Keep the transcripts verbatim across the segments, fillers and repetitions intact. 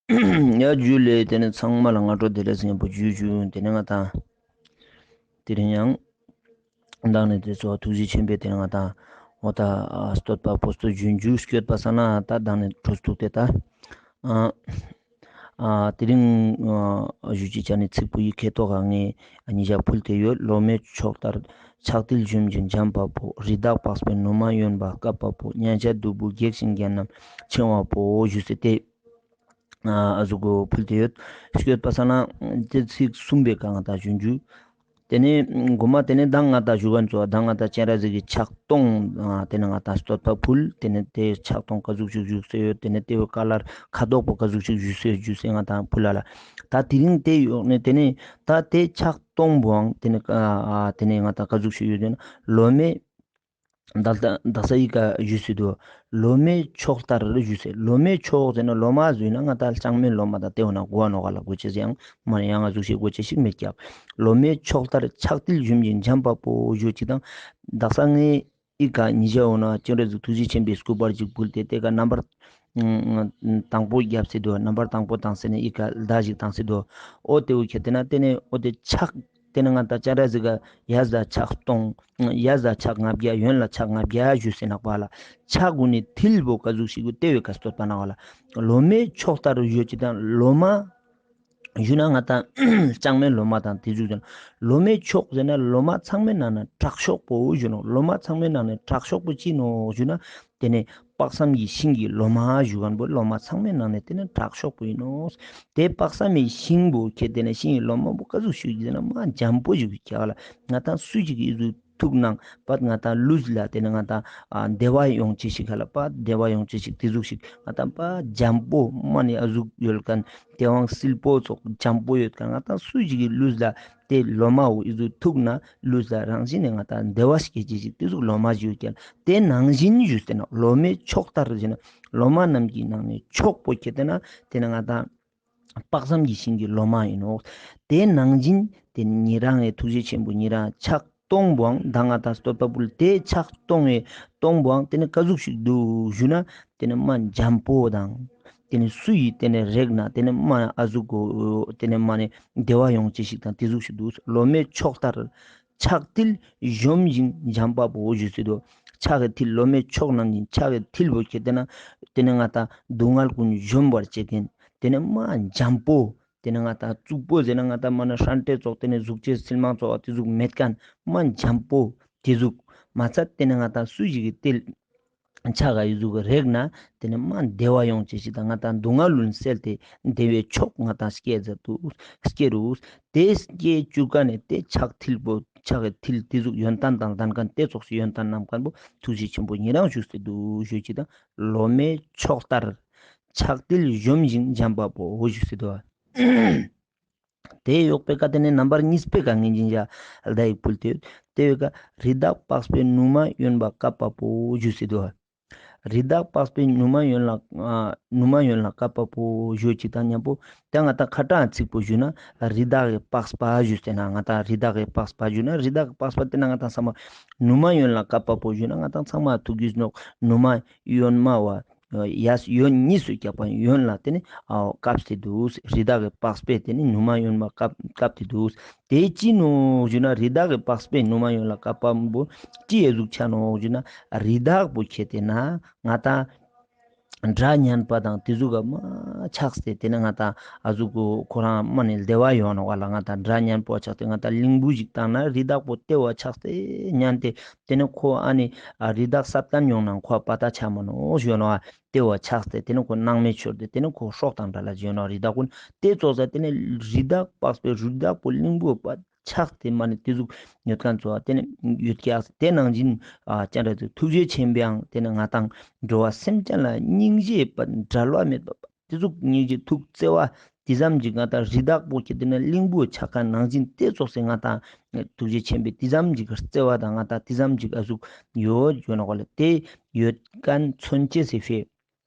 ཡ་ཇུ་ལེ། ཏེ་ནེ་ཚང་མ་ལ་སྔ་དྲོ་བདེ་ལེགས་ཉམ་པོ་ཇུ་ཇུ། ཏེ་ནེ་ང་ཏང་དེ་རིང་ཡང་མདང་ནེ་ཏེ་ཚོ་ཐུགས་རྗེ་ཆེན་པོའི་ཏེ་ནེ་ང་ཏང་འོ་ད་བསྟོད་པ་པོ་སྟོད་ཇུན་ཇུ་སྐྱོད་པ་ས་ན་ད་མདང་ནེ་འཕྲོ་མཐུད་དེ་ད་ཨ་ཨ་དེ་རིང་ཨ་ཞུ་ཅེས་ཅ་ནེ་ཚིག་པོ་ཡི་ཁེ་ཏོག་ག་ངས་ཉེ་ཞ་ཕུལ་ཏེ་ཡོད། ལོ་མའི་ཕྱོགས་ལྟར་ཆགས་ཐིལ་འཇོམས་ཤིང་འཇམ་པ་པོ། རི་དྭགས་པགས་པའི་ནུ་མ་གཡོན་པ་དཀར་པ་པོ། གཉའ་ཆ་བདུག་སྤོས་སྒེག་ཅིང་རྒྱན་རྣམས་ཕྱེ་བ་པོ་ཞུས་ཏེ། ཨ་ཟུག་གོ་ཕུལ་ཏེ་ཡོད། སྐྱོད་པ་ས་ན་ཏེ་ཚིག་གསུམ་པའི་ཀ་ང་ཏང་ཞུ་ཇུ། ཏེ་ནེ་གོ་མ་ཏེ་ནེ་མདང་ང་ཏང་ཞུ་མཁན་ཚོ་མདང་ང་ཏང་སྤྱན་རས་གཟིགས་ཀྱི་ཕྱག་སྟོང་ཨ་ཏེ་ནེ་ང་ཏང་བསྟོད་པ་ཕུལ། ཏེ་ནེ་ཏེ་ཕྱག་སྟོང་ཀ་ཟུག་ཞིག་བཞུགས་སེ་ཡོད། ཏེ་ནེ་ཏེ་བོ་ཀ་ལར་ཁ་དོག་པོ་ཀ་ཟུག་ཞིག་བཞུགས་སེ་ཡོད་ཞུས་སེ་ང་ཏང་ཕུལ་ལ་ལ། ད་དེ་རིང་ཏེ་ཡོག་ནེ་ཏེ་ནེ་ད་ཏེ་ཕྱག་སྟོང་པོའང་ཏེ་ནེ་ཨ་ཏེ་ནེ་ང་ཏང་ཀ་ཟུག་ཞིག་ཡོད་ཟེར་ན་ལོ་མའི་ད་ལྟ་དག་ས་ཡི་ཀ་ཞུས་སེ་འདུག། ལོ་མའི་ཕྱོགས་ལྟར་ཞུས་སེ། ལོ་མའི་ཕྱོགས་ཟེར་ན་ལོ་མ་ཟེར་ན་ང་ཏང་ལྕང་མའི་ལོ་མ་དང་ཏེ་འོ་ན་གོ་བ་ནོག་ག་ལ་གོ་ཅེས་ཡང་མ་ནེ་ཡང་ང་ཟུག་ཤེས་གོ་ཅེས་ཤིག་མེད་ཀྱག། ལོ་མའི་ཕྱོགས་ལྟར་ཆགས་ཐིལ་འཇོམས་ཤིང་འཇམ་པ་པོ་ཞུ་ཅིག་དང་། དག་ས་ངའི་ཡི་ཀ་ཉེ་ཞ་འོ་ན་སྤྱན་རས་གཟིགས་ཐུགས་རྗེ་ཆེན་པོའི་སྐུ་པར་ཅིག་ཕུལ་ཏེ་ཏེ་ཀ་རྣམ་པར་དང་པོ་རྒྱབ་སེ་འདུག། རྣམ་པར་དང་པོ་དང་སེ་ནེ་ཡི་ཀ་ཟླ་ཞིག་དང་སེ་འདུག། འོ་ཏེ་བོ་ཁྱེར་ཏེ་ན་ཏེ་ནེ་འོ་ཏེ་ཕྱག་ཏེ་ནེ་ང་ཏང་སྤྱན་རས་གཟིགས་ཀ་ཡ་ཟླ་ཕྱག་སྟོང་ཡ་ཟླ་ཕྱག་ལྔ་བརྒྱ་གཡོན་ལ་ཕྱག་ལྔ་བརྒྱ་ཞུས་སེ་ནག་པ་ལ་ཕྱག་གུན་ནི་ཐིལ་བོ་ཀ་ཟུག་ཞིག་གུ་ཏེ་བོའི་ཀ་བསྟོད་པ་ནག་པ་ལ་ལོ་མའི་ཕྱོགས་ལྟར་ཞུ་ཅིག་དང་ལོ་མ་ཞུ་ན་ང་ཏང་ལྕང་མའི་ལོ་མ་དང་ཏེ་ཟུག་ཟེར་ན་ལོ་མའི་ཕྱོགས་ཟེར་ན་ལོ་མ་ཚང་མའི་ནང་ནེ་དྲག་ཤོས་པོ་ཞུ་ནོག། ལོ་མ་ཚང་མའི་ནང་ནེ་དྲག་ཤོས་པོ་ཅི་ནོག་ཞུ་ན་ཏེ་ནེ་དཔག་བསམ་གྱི་ཤིང་གི་ལོ་མ་ཞུ་མཁན་པོ་ལོ་མ་ཚང་མའི་ནང་ནེ་ཏེ་ནེ་དྲག་ཤོས་པོ་ཨིན་ནོག། ཏེ་དཔག་བསམ་མི་ཤིང་པོ་ཁྱེར་ཏེ་ན་ཤིང་གི་ལོ་མ་པོ་ཀ་ཟུག་ཞིག་ཟེར་ན་མ་འཇམ་པོ་ཞིག་ཁྱེར་ལ་ང་ཏང་སུ་ཞིག་གི་ཨི་ཟུག་ཐུག་ནང་པ་ང་ཏང་ལུས་ལ་ཏེ་ནེ་ང་ཏང་ཨ་བདེ་བ་ཡོང་ཅེས་ཤིག་ཧ་ལ་པ་བདེ་བ་ཡོང་ཅེས་ཤིག་ཏེ་ཟུག་ཞིག་ང་ཏང་པ་འཇམ་པོ་མ་ནེ་ཨ་ཟུག་ཡོད་མཁན་ཏེ་བོའང་སིལ་པོ་ཙོགས་འཇམ་པོ་ཡོད་མཁན་ང་ཏང་སུ་ཞིག་གི་ལུས་ལ་ཏེ་ལོ་མ་བོ་ཨི་ཟུག་ཐུག་ན་ལུས་ལ་རང་བཞིན་ནེ་ང་ཏང་བདེ་བ་སྐྱེ་ཅེས་ཤིག་ཏེ་ཟུག་ལོ་མ་ཞིག་ཡོད་ཀྱག། ཏེ་ནང་བཞིན་ཞུས་ཏེ་ན་ལོ་མའི་ཕྱོགས་ལྟར་ཟེར་ན་ལོ་མ་རྣམས་ཀྱི་ནང་ནེ་ཕྱོགས་པོ་ཁྱེར་ཏེ་ན་ཏེ་ནེ་ང་ཏང་དཔག་བསམ་གྱི་ཤིང་གི་ལོ་མ་ཨིན་ནོག། ཏེ་ནང་བཞིན་ཏེ་ཉེ་རང་ངི་ཐུགས་རྗེ་ཆེན་པོ་ཉེ་རང་ཕྱག་སྟོང་པོའང་མདང་ང་ཏང་བསྟོད་པ་ཕུལ་ཏེ་ཕྱག་སྟོང་ངི་སྟོང་པོའང་ཏེ་ནེ་ཀ་ཟུག་ཞིག་འདུག་ཞུ་ན་ཏེ་ནེ་མ་འཇམ་པོ་དང་ཏེ་ནེ་སུ་ཡིས་ཏེ་ནེ་རེག་ན་ཏེ་ནེ་མ་ཨ་ཟུག་གོ་ཏེ་ནེ་མ་ནེ་བདེ་བ་ཡོང་ཅེས་ཤིག་དང་ཏེ་ཟུག་ཞིག་འདུག། ལོ་མའི་ཕྱོགས་ལྟར་ཆགས་ཐིལ་འཇོམས་ཤིང་འཇམ་པ་པོ་ཞུས་སེ་འདུག། ཕྱག་གི་ཐིལ་ལོ་མའི་ཕྱོགས་ནང་བཞིན་ཕྱག་གི་ཐིལ་བོ་ཁྱེར་ཏེ་ན་ཏེ་ནེ་ང་ཏང་སྡུག་བསྔལ་ཀུན་འཇོམས་པར་བྱེད་མཁན་ཏེ་ནེ་མ་འཇམ་པོ་ཏེ་ནེ་ང་ཏང་གཙུག་པོ་ཟེར་ན་ང་ཏང་མ་ནེ་ཧྲན་ཏེ་ཙོགས་ཏེ་ནེ་གཟུགས་ཅན་སིལ་མ་ཙོགས་ཏེ་ཟུག་མེད་མཁན་མ་འཇམ་པོ་ཏེ་ཟུག་མ་ཚད་ཏེ་ནེ་ང་ཏང་སུ་ཞིག་གི་ཏིལ་ཕྱག་ག་ཨི་ཟུག་རེག་ན་ཏེ་ནེ་མ་བདེ་བ་ཡོང་ཅེས་ཤིག་དང་ང་ཏང་སྡུག་བསྔལ་ལུན་སེལ་ཏེ་བདེ་བའི་མཆོག་ང་ཏང་སྐྱེ་ཟེར་དུ་སྐྱེ་རུ། ཏེ་སྐྱེ་བཅུག་ཀ་ནེ་ཏེ་ཕྱག་ཐིལ་པོ་ཕྱག་གི་ཐིལ་ཏེ་ཟུག་ཡོན་ཏན་དང་ལྡན་མཁན་ཏེ་ཙོགས་སི་ཡོན་ཏན་རྣམ་མཁན་པོ་ཐུགས་རྗེ་ཆེན་པོ་ཉེ་རང་ཞུས་སེ་འདུག་ཞུ་ཅིག་དང་ལོ་མའི་ཕྱོགས་ལྟར་ཕྱག་ཐིལ་འཇོམས་ཤིང་འཇམ་པ་པོ་ཞུས་སེ་འདུག། ཏེ་ཡོག་པའི་ཀ་ཏེ་ནེ་རྣམ་པར་གཉིས་པའི་ཀ་ངེས་འཛིན་ཡ་ལྡ་ཡིག་ཕུལ་ཏེ་ཡོད། ཏེ་བའི་ཀ་རི་དྭགས་པགས་པའི་ནུ་མ་གཡོན་པ་དཀར་པ་པོ་ཞུས་སེ་འདུག། རི་དྭགས་པགས་པའི་ནུ་མ་གཡོན་ལ་ཨ་ནུ་མ་གཡོན་ལ་དཀར་པ་པོ་ཞུ་ཅིག་དང་མཉམ་པོ་ཏེ་ང་ཏང་ཁ་ཏང་ཚིག་པོ་ཞུ་ན་རི་དྭགས་ཀྱི་པགས་པ་ཞུས་ཏེ་ན་ང་ཏང་རི་དྭགས་ཀྱི་པགས་པ་ཞུ་ན་རི་དྭགས་ཀྱི་པགས་པ་ཏེ་ན་ང་ཏང་ཚང་མ་ནུ་མ་གཡོན་ལ་དཀར་པ་པོ་ཞུ་ན་ང་ཏང་ཚང་མ་ཐུག་གི་ནོག། ནུ་མ་གཡོན་མ་བ་ཡས་གཡོན་གཉིས་སུ་བཀྱག་པ་གཡོན་ལ་ཏེ་ནེ་ཨ་བཀབ་སྟེ་འདུག། རི་དྭགས་ཀྱི་པགས་པས་ཏེ་ནེ་ནུ་མ་གཡོན་མ་བཀབ་བཀབ་སྟེ་འདུག། ཏེ་ཅི་ནོག་ཞུ་ན་རི་དྭགས་ཀྱི་པགས་པས་ནུ་མ་གཡོན་ལ་བཀབ་པ་པོ་ཅི་ཡ་ཟུག་ཆ་ནོག་ཞུ་ན་རི་དྭགས་པོ་ཁྱེར་ཏེ་ན་ང་ཏང་སྒྲ་སྙན་པ་དང་ཏེ་ཟུག་ག་མ་ཆགས་ཏེ་ཏེ་ནེ་ང་ཏང་ཨ་ཟུག་གོ་ཁོ་རང་མ་ནེ་བདེ་བ་ཡོང་ནོག་ག་ལ། ང་ཏང་སྒྲ་སྙན་པོ་ཆགས་ཏེ་ང་ཏང་གླིང་བུ་ཞིག་བཏང་ན་རི་དྭགས་པོ་ཏེ་བ་ཆགས་ཏེ་ཉན་ཏེ་ཏེ་ནེ་ཁོ་ཨ་ནི་ཨ་རི་དྭགས་སད་མཁན་ཡོང་ན་ཁོ་པ་ཏ་ཆ་མ་ནོག་ཞུ་ནོག། ཏེ་བ་ཆགས་ཏེ་ཏེ་ནེ་ཁོ་སྣང་མེད་ཤོར་ཏེ་ཏེ་ནེ་ཁོ་སྲོག་དང་བྲལ་ལ་ཞུ་ནོག་རི་དྭགས་ཀུན། ཏེ་ཙོགས་ས་ཏེ་ནེ་རི་དྭགས་པགས་པའི་རི་དྭགས་པོ་གླིང་བུ་པ་ཆགས་ཏེ་མ་ནེ་ཏེ་ཟུག་ཡོད་མཁན་ཚོ་ཏེ་ནེ་ཡོད་ཀྱག། ཏེ་ནང་བཞིན་ཨ་སྤྱན་རས་གཟིགས་ཐུགས་རྗེ་ཆེན་པོའང་ཏེ་ནེ་ང་ཏང་འགྲོ་བ་སེམས་ཅན་ལ་སྙིང་རྗེ་པ་འབྲལ་བ་མེད་པ་ཏེ་ཟུག་སྙིང་རྗེ་ཐུགས་བརྩེ་བ་ཏེ་ཙམ་ཅིག་ང་ཏང་རི་དྭགས་པོ་ཁྱེར་ཏེ་ན་གླིང་བུ་ཆགས་མཁན་ནང་བཞིན་ཏེ་ཙོགས་སེ་ང་ཏང་ཐུགས་རྗེ་ཆེན་པོའི་ཏེ་ཙམ་ཅིག་བརྩེ་བ་དང་ང་ཏང་ཏེ་ཙམ་ཅིག་ཨ་ཟུག་ཡོད་ཡོད་ནོག་ག་ལ། ཏེ་ཡོད་མཁན་མཚོན་བྱེད་སི་ཕིའ་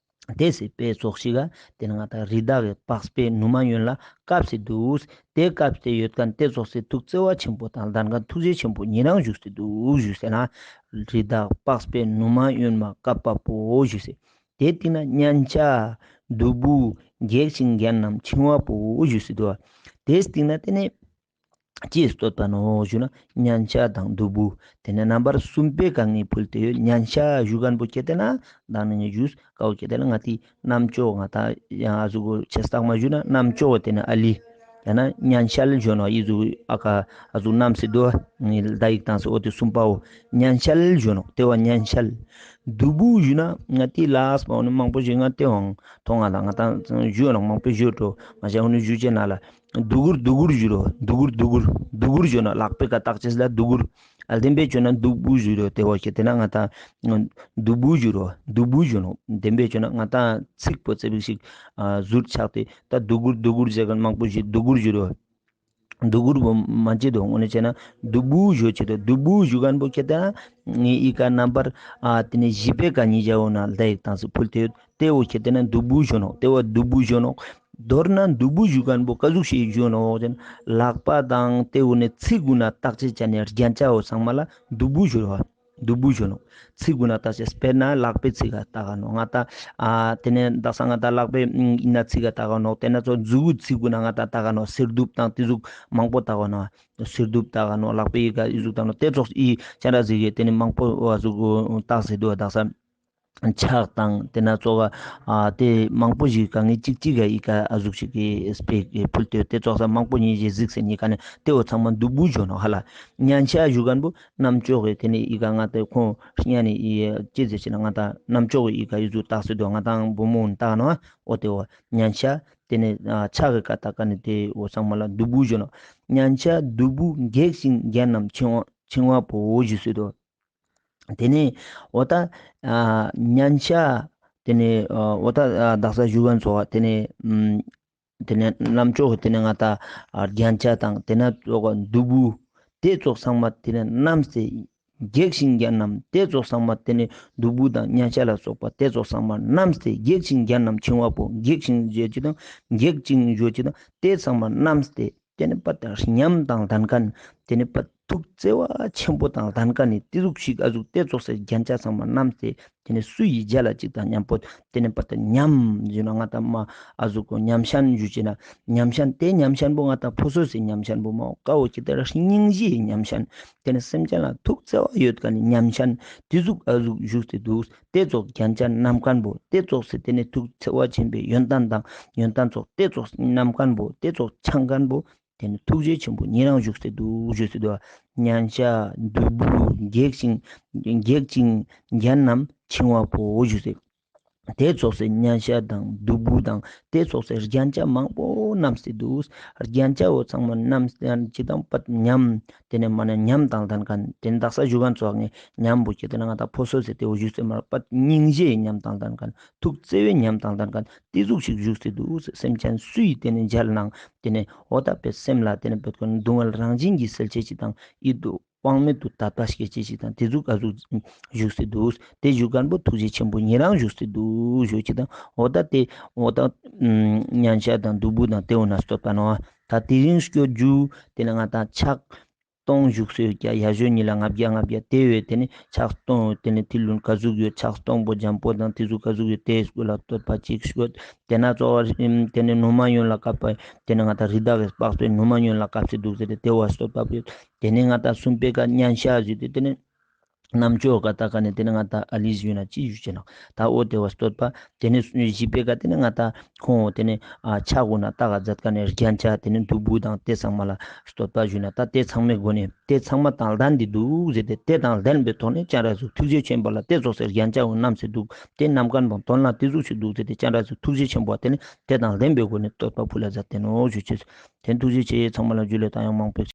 ཏེ་སི་ཕིའ་ཙོགས་ཤིག་ག་ཏེ་ནེ་ང་ཏང་རི་དྭགས་ཀྱི་པགས་པའི་ནུ་མ་གཡོན་ལ་བཀབ་སྟེ་འདུག། ཏེ་བཀབ་སྟེ་ཡོད་མཁན་ཏེ་ཙོགས་སེ་ཐུགས་བརྩེ་བ་ཆེན་པོ་དང་ལྡན་མཁན་ཐུགས་རྗེ་ཆེན་པོ་ཉེ་རང་བཞུགས་སེ་འདུག་ཞུས་སེ་ན། རི་དྭགས་པགས་པའི་ནུ་མ་གཡོན་མ་བཀབ་པ་པོ་ཞུས་སེ། དེའི་སྟིང་ན་མཉན་ཆ་གདུ་བུ་གེགས་ཤིང་རྒྱན་རྣམས་འཆིང་བ་པོ་ཞུས་སེ་དུག། དེའི་སྟིང་ན་ཏེ་ནེ་ཅི་བསྟོད་པ་ནོག་ཞུ་ན་མཉན་ཆ་དང་གདུ་བུ་ཏེ་ནེ་རྣམ་པར་གསུམ་པའི་ཀ་ངེ་ཕུལ་ཏེ་ཡོད། མཉན་ཆ་ཞུ་ཁན་པོ་ཁྱེར་ཏེ་ན་མདང་ནེ་ངེ་ཞུས་ཀའོ་ཁྱེར་ཏེ་ན་ང་ཏི་རྣམ་ཅོག་ང་ཏང་ཡང་ཨ་ཟུག་གོ་ཆེ་སྟག་མ་ཞུ་ན་རྣམ་ཅོག་ཏེ་ནེ་ཨ་ལི་ཡང་ན་མཉན་ཆལ་ཞུ་ནོག། ཨི་ཟུག་ཨ་ཀ་ཨ་ཟུག་རྣམས་སེ་དུག་ནི་ལྡ་ཡིག་བཏང་སེ་འོ་ཏེ་གསུམ་པའོ། མཉན་ཆལ་ཞུ་ནོག། ཏེ་བོ་མཉན་ཆལ། གདུ་བུ་ཞུ་ན་ང་ཏི་ལགས་པ་འོ་ནི་མང་པོ་ཞིག་ང་ཏེ་བོ་མཐོང་ང་ལ་ང་ཏང་ཞུ་ནོག་མང་པོ་ཞུ་འགྲོ་མ་ཞག་འོ་ནི་ཞུ་ཅེ་ན་ལ། གདུ་གུར་གདུ་གུར་ཞུ་རོ། གདུ་གུར་གདུ་གུར་གདུ་གུར་ཞུ་ནོག། ལག་པའི་ཀ་བཏགས་ཅེས་ལ་གདུ་གུར། ཨ་བདེན་པའི་ཆོས་ན་གདུ་བུ་ཞུ་རོ། ཏེ་བོ་ཁྱེར་ཏེ་ན་ང་ཏང་གདུ་བུ་ཞུ་རོ། གདུ་བུ་ཞུ་ནོག། བདེན་པའི་ཆོས་ན་ང་ཏང་ཚིག་པོ་ཙེ་བིག་ཞིག་ཨ་ཟུར་ཆགས་ཏེ་ད་གདུ་གུར་གདུ་གུར་ཟེར་ཁན་མང་པོ་ཞིག་གདུ་གུར་ཞུ་རོ། གདུ་གུར་བོ་མ་ཅི་དུག་འོ་ནི་ཅེ་ན་གདུ་བུ་ཞུ་ཅེ་དུག། གདུ་བུ་ཞུ་ཁན་པོ་ཁྱེར་ཏེ་ན་ངེ་ཨི་ཀ་རྣམ་པར་ཨ་ཏེ་ནེ་བཞི་པའི་ཀ་ཉིས་བྱ་འོ་ན་ལྡ་ཡིག་བཏང་སེ་ཕུལ་ཏེ་ཡོད། ཏེ་བོ་ཁྱེར་ཏེ་ན་གདུ་བུ་ཞུ་ནོག། ཏེ་བོ་གདུ་བུ་ཞུ་ནོག། མདོར་ན་གདུ་བུ་ཞུ་ཁན་པོ་ཀ་ཟུག་ཞིག་ཞུ་ནོག་ཟེར་ན་ལག་པ་དང་ཏེ་བོ་ནི་ཚིག་གུན་ན་བཏགས་ཅེས་ཅན་ནི་རྒྱན་ཆ་བོ་ཚང་མ་ལ་གདུ་བུ་ཞུ་རོ། གདུ་བུ་ཞུ་ནོག། ཚིག་གུན་ན་བཏགས་ཅེས་དཔེར་ན་ལག་པའི་ཚིག་ག་བཏགས་ནོག་ང་ཏང་ཨ་ཏེ་ནེ་དག་ས་ང་ཏང་ལག་པའི་ཨིན་ན་ཚིག་ག་བཏགས་ནོག། ཏེ་ན་ཚོ་མཛུ་གུ་ཚིག་གུན་ན་ང་ཏང་བཏགས་ནོག། སེར་གདུབ་དང་ཏེ་ཟུག་མང་པོ་བཏགས་ནོག། སེར་གདུབ་བཏགས་ནོག། ལག་པའི་ཡི་ག་ཨི་ཟུག་བཏགས་ནོག། ཏེ་ཙོགས་ཨི་ཅན་ར་ཟིག་གི་ཏེ་ནེ་མང་པོ་བ་ཟུག་བཏགས་སེ་དུག་དག་ས། ཕྱག་དང་ཏེ་ན་ཙོགས་ཨ་ཏེ་མང་པོ་ཞིག་ག་ངེ་ཅིག་ཅིག་ག་ཨི་ཀ་ཨ་ཟུག་ཞིག་གི་སྤེ་ཕུལ་ཏེ་ཏེ་ཙོགས་ས་མང་པོ་ཉིས་ཞེ་གཟིགས་སེ་ཉི་ཀ་ནེ་ཏེ་བོ་ཚང་མ་གདུ་བུ་ཞུ་ནོག་ཧ་ལ། མཉན་ཆ་ཞུ་ཁན་པོ་རྣམ་ཅོག་གི་ཏེ་ནེ་ཨི་ཀ་ང་ཏང་ཁོང་ཉ་ནི་ཨི་ཅི་ཟེར་ཅེ་ན་ང་ཏང་རྣམ་ཅོག་གི་ཨི་ཀ་ཨི་ཟུག་བཏགས་སེ་དུག། ང་ཏང་བུ་མོ་བཏགས་ནོག་འོ་ཏེ་བོ་མཉན་ཆ། ཏེ་ནེ་ཨ་ཕྱག་གི་ཀ་བཏགས་ཁན་ནི་ཏེ་བོ་ཚང་མ་ལ་གདུ་བུ་ཞུ་ནོག། མཉན་ཆ་གདུ་བུ་གེགས་ཤིང་རྒྱན་རྣམས་འཆིང་བ་འཆིང་བ་པོ་ཞུས་སེ་དུག། ཏེ་ནེ་འོ་ད་ཨ་མཉན་ཆ་ཏེ་ནེ་ཨ་འོ་ད་ཨ་དག་ས་ཞུ་ཁན་ཙོགས་ཏེ་ནེ་ཨམ་ཏེ་ནེ་རྣམ་ཅོག་ཏེ་ནེ་ང་ཏང་ཨ་རྒྱན་ཆ་དང་ཏེ་ན་ཙོགས་གདུ་བུ་ཏེ་ཙོགས་ཚང་མ་ཏེ་ནེ་རྣམས་ཏེ་གེགས་ཤིང་རྒྱན་རྣམས་ཏེ་ཙོགས་ཚང་མ་ཏེ་ནེ་གདུ་བུ་དང་མཉན་ཆ་ལ་སོགས་པ་ཏེ་ཙོགས་ཚང་མ་རྣམས་ཏེ་གེགས་ཤིང་རྒྱན་རྣམས་འཆིང་བ་པོ། གེགས་ཤིང་ཞུ་ཅེ་དང་གེགས་ཤིང་ཞུ་ཅེ་དང་ཏེ་ཚང་མ་རྣམས་ཏེ། ཏེ་ནེ་པ་ཏ་ཉམས་དང་ལྡན་ཁན། ཏེ་ནེ་པ་ཐུགས་བརྩེ་བ་ཆེན་པོ་དང་ལྡན་ཁན་ནི་ཏེ་ཟུག་ཞིག་ཨ་ཟུག་ཏེ་ཙོགས་སེ་རྒྱན་ཆ་ཚང་མ་རྣམས་ཏེ། ཏེ་ནེ་སུ་ཡི་མཇལ་ལ་ཅིག་དང་ཉམ་པོ། ཏེ་ནེ་པ་ཏ་ཉམས་ཞུ་ན་ང་ཏང་མ་ཨ་ཟུག་གོ་ཉམས་ཤན་ཞུ་ཅེ་ན། ཉམས་ཤན་ཏེ་ཉམས་ཤན་པོ་ང་ཏང་ཕོ་སོ་སེ་ཉམས་ཤན་པོ་མ་ཀ་བོ་ཁྱེར་ཏེ་ར་སྙིང་རྗེའི་ཉམས་ཤན། ཏེ་ནེ་སེམས་ཅན་ལ་ཐུགས་བརྩེ་བ་ཡོད་ཁན་ནི་ཉམས་ཤན་ཏེ་ཟུག་ཨ་ཟུག་ཞུགས་ཏེ་དུག། ཏེ་ཙོགས་རྒྱན་ཆ་རྣམ་ཁན་པོ་ཏེ་ཙོགས་སེ་ཏེ་ནེ་ཐུགས་བརྩེ་བ་ཆེན་པོའི་ཡོན་ཏན་དང་ཡོན་ཏན་ཙོགས་ཏེ་ཙོགས་རྣམ་ཁན་པོ་ཏེ་ཙོགས་འཆང་ཁན་པོ་ཏེ་ནེ་ཐུགས་རྗེ་ཆེན་པོ་ཉེ་རང་ཞུགས་ཏེ་དུག་ཞུགས་ཏེ་དུག། མཉན་ཆ་གདུ་བུ་གེགས་ཤིང་གེགས་ཤིང་རྒྱན་རྣམས་འཆིང་བ་པོ་ཞུགས་ཏེ། ཏེ་ཙོགས་སེ་མཉན་ཆ་དང་གདུ་བུ་དང་ཏེ་ཙོགས་སེ་རྒྱན་ཆ་མང་པོ་རྣམས་ཏེ་དུག། རྒྱན་ཆ་བོ་ཚང་མ་རྣམས་ཏེ་ཅི་དང་པ་ཉམས། ཏེ་ནེ་མ་ན་ཉམས་དང་ལྡན་ཁན། ཏེ་ནེ་དག་ས་ཞུ་ཁན་ཙོགས་ངེ་ཉམས་པོ་ཁྱེར་ཏེ་ན་ང་ཏང་ཕོ་སོ་སེ་ཏེ་བོ་ཞུགས་ཏེ་མ་པ་སྙིང་རྗེའི་ཉམས་དང་ལྡན་ཁན། ཐུགས་བརྩེ་བའི་ཉམས་དང་ལྡན་ཁན། ཏེ་ཟུག་ཞིག་ཞུགས་ཏེ་དུག། སེམས་ཅན་སུ་ཡི་ཏེ་ནེ་མཇལ་ནང་ཏེ་ནེ་འོ་ད་པའི་སེམས་ལ་ཏེ་ནེ་པད་ཀོན་སྡུག་བསྔལ་རང་བཞིན་གྱིས་སེལ་ཅེས་ཅིག་དང་ཡིད་དུ་དབང་མེད་དུ་དད་པ་སྐྱེ་ཅེས་ཅིག་དང་ཏེ་ཟུག་ཨ་ཟུག་ཞུགས་ཏེ་དུག། ཏེ་ཞུགས་ཁན་པོ་ཐུགས་རྗེ་ཆེན་པོ་ཉེ་རང་ཞུགས་ཏེ་དུག་ཞུགས་ཅེས་དང་འོ་ད་ཏེ་འོ་ད་མཉན་ཆ་དང་གདུ་བུ་དང་ཏེ་འོ་ན་བསྟོད་པ་ནོ། ད་དེ་རིང་སྐྱོད་རྒྱུ་ཏེ་ནེ་ང་ཏང་ཕྱག་སྟོང་ཞུགས་སེ་ཡོད་ཀྱག། ཡ་ཞོ་ཉིས་ལ་ལྔ་བརྒྱ་ལྔ་བརྒྱ་ཏེ་བས་ཏེ་ནེ་ཕྱག་སྟོང་ཏེ་ནེ་ཏེ་ལུན་ཀ་ཟུག་ཡོད་ཕྱག་སྟོང་པོ་འཇམ་པོ་དང་ཏེ་ཟུག་ཀ་ཟུག་ཡོད་ཏེ་སྐོར་ལ་བསྟོད་པ་ཅིག་ཤོད། ཏེ་ནེ་གཙོ་བོ་ཏེ་ནེ་ནུ་མ་ཡོན་ལ་བཀབ་པ་ཏེ་ནེ་ང་ཏང་རི་དྭགས་སི་པགས་པའི་ནུ་མ་ཡོན་ལ་བཀབ་སྟེ་དུག་ཟེར་ཏེ་ཏེ་བོ་བསྟོད་པ་ཡོད། ཏེ་ནེ་ང་ཏང་གསུམ་པའི་ཀ་མཉན་ཆ་ཞུས་ཏེ་ཏེ་ནེ་རྣམ་ཅོག་ག་ད་ཀ་ནེ་ཏེ་ནེ་ང་ཏང་ཨ་ལི་ཞུས་ན་ཅི་ཞུ་ཅེ་ན་ད་འོ་ཏེ་བོ་བསྟོད་པ། ཏེ་ནེ་བཞི་པའི་ཀ་ཏེ་ནེ་ང་ཏང་ཁོང་ཏེ་ནེ་ཨ་ཕྱག་གུན་ན་ཏག་ག་མཛད་ཀ་ནེ་རྒྱན་ཆ་ཏེ་ནེ་གདུ་བུ་དང་ཏེ་ཚང་མ་ལ་བསྟོད་པ་ཞུས་ན་ད་ཏེ་ཚང་མའི་སྒོ་ནེ་ཏེ་ཚང་མ་དང་ལྡན་ཏེ་དུག་ཟེར་ཏེ་ཏེ་དང་ལྡན་པའི་ཐོག་ནེ་སྤྱན་རས་གཟིགས་ཐུགས་རྗེ་ཆེན་པོ་ལ་ཏེ་ཙོགས་སེ་རྒྱན་ཆ་བོ་རྣམས་སེ་དུག། ཏེ་རྣམ་ཁན་པོ་དོན་ལ་ཏེ་ཟུག་ཞིག་དུག་ཟེར་ཏེ་སྤྱན་རས་གཟིགས་ཐུགས་རྗེ་ཆེན་པོ་ཏེ་ནེ་ཏེ་དང་ལྡན་པའི་སྒོ་ནེ་བསྟོད་པ་ཕུལ་ལ་མཛད་དེ་ནོ་ཞུ་ཅེས། ཏེ་ཐུགས་རྗེ་ཆེ། ཚང་མ་ལ་ཇུ་ལེ་ད་ཡང་མང་པོ་